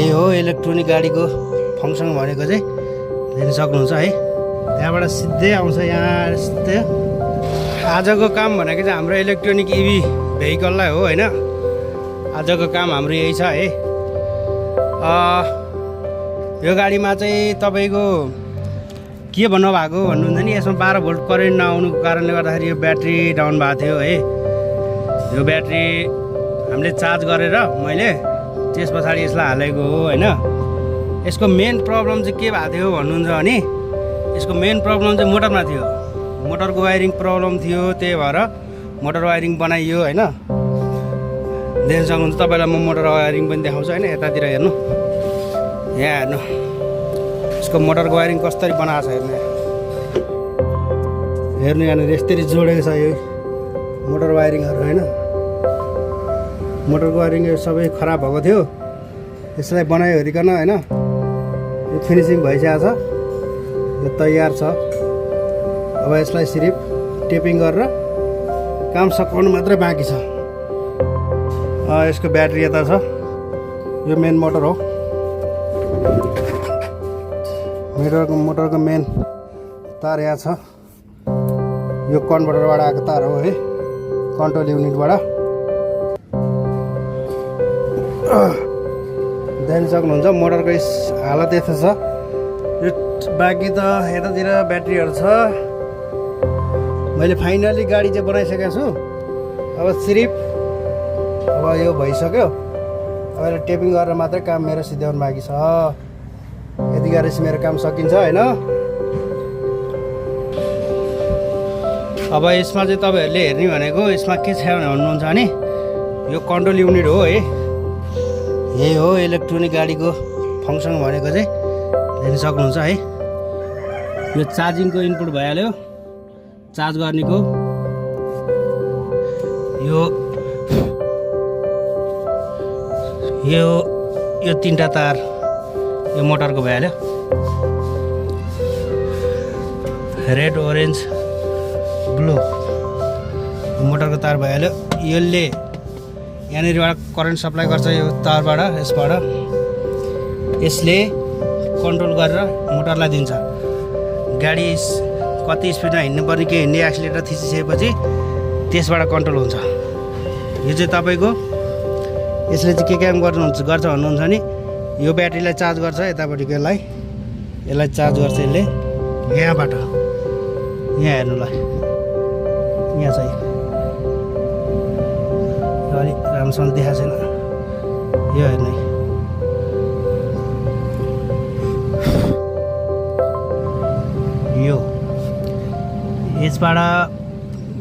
यही हो इलेक्ट्रोनिक गाडीको फङ्सन भनेको चाहिँ हेर्न सक्नुहुन्छ है। त्यहाँबाट सिधै आउँछ यहाँ सिधै। आजको काम भनेको चाहिँ हाम्रो इलेक्ट्रोनिक इभी भेहिकललाई हो होइन। आजको काम हाम्रो यही छ है। यो गाडीमा चाहिँ तपाईँको के भन्नुभएको भन्नुहुन्छ नि, यसमा 12 भोल्ट करेन्ट नआउनुको कारणले गर्दाखेरि यो ब्याट्री डाउन भएको थियो है। यो ब्याट्री हामीले चार्ज गरेर मैले त्यस पछाडि यसलाई हालेको हो होइन। यसको मेन प्रब्लम चाहिँ के भएको थियो भन्नुहुन्छ भने यसको मेन प्रब्लम चाहिँ मोटरमा थियो। मोटरको वायरिङ प्रब्लम थियो, त्यही भएर मोटर वायरिङ बनाइयो होइन। देख्न सक्नुहुन्छ तपाईँलाई म मोटर वायरिङ पनि देखाउँछु होइन। यतातिर हेर्नु, यहाँ हेर्नु यसको मोटरको वायरिङ कसरी बनाएको छ हेर्नु। हेर्नु यहाँनिर यसरी जोडेको छ यो मोटर वायरिङहरू होइन। मोटरको वायरिङ सबै खराब भएको थियो, यसलाई बनाइवरिकन होइन यो फिनिसिङ भइसकेको छ, यो तयार छ। अब यसलाई सिर्फ टेपिङ गरेर काम सकाउनु मात्रै बाँकी छ। यसको ब्याट्री यता छ, यो मेन मोटर हो। मोटरको मेन तार यहाँ छ, यो कन्भर्टरबाट आएको तार हो है, कन्ट्रोल युनिटबाट। देख्न सक्नुहुन्छ मोटरको हालत यस्तो छ। यो बाँकी त यतातिर ब्याट्रीहरू छ। मैले फाइनली गाडी चाहिँ बनाइसकेको छु। अब सिर्फ अब यो भइसक्यो, अब यसलाई टेपिङ गरेर मात्रै काम मेरो सिध्याउनु बाँकी छ। यति गरेर मेरो काम सकिन्छ होइन। अब यसमा चाहिँ तपाईँहरूले हेर्ने भनेको यसमा के छ भन्नुहुन्छ भने यो कन्ट्रोल युनिट हो है। यही हो इलेक्ट्रोनिक गाडीको फङ्सन भनेको चाहिँ हेर्न सक्नुहुन्छ है। यो चार्जिङको इनपुट भइहाल्यो, चार्ज गर्नेको। यो तीनटा तार यो मोटरको भइहाल्यो, रेड ओरेन्ज ब्लू मोटरको तार भइहाल्यो। यसले यहाँनिरबाट करेन्ट सप्लाई गर्छ यो तारबाट, यसबाट यसले कन्ट्रोल गरेर मोटरलाई दिन्छ। गाडी कति स्पिडमा हिँड्नुपर्ने के हिँड्ने एक्सिलेटर थिचिसकेपछि त्यसबाट कन्ट्रोल हुन्छ। यो चाहिँ तपाईँको यसले चाहिँ के काम गर्छ भन्नुहुन्छ नि, यो ब्याट्रीलाई चार्ज गर्छ यतापट्टिको, यसलाई चार्ज गर्छ यसले यहाँबाट। यहाँ हेर्नुलाई यहाँ चाहिँ अलिक राम्रोसँग देखाएको छैन, यो हेर्नु। यो यसबाट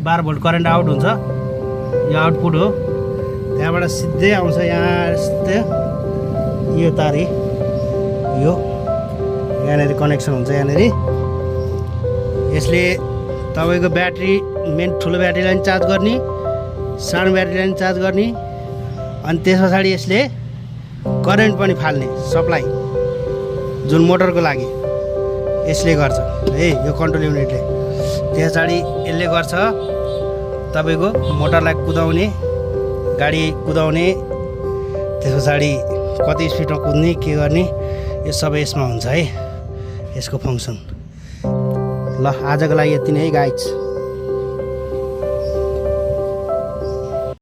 12 भोल्ट करेन्ट आउट हुन्छ, यो आउटपुट हो। त्यहाँबाट सिधै आउँछ यहाँ सिधै यो तारी, यो यहाँनिर कनेक्सन हुन्छ यहाँनिर। यसले तपाईँको ब्याट्री मेन ठुलो ब्याट्रीलाई पनि चार्ज गर्ने, सानो ब्याट्रीलाई पनि चार्ज गर्ने, अनि त्यस पछाडि यसले करेन्ट पनि फाल्ने सप्लाई जुन मोटरको लागि यसले गर्छ है, यो कन्ट्रोल युनिटले। त्यस पछाडि यसले गर्छ तपाईँको मोटरलाई कुदाउने, गाडी कुदाउने, त्यस पछाडि कति स्पिडमा कुद्ने के गर्ने यो सबै यसमा हुन्छ है, यसको फङ्सन। ल आजको लागि यति नै है गाइज।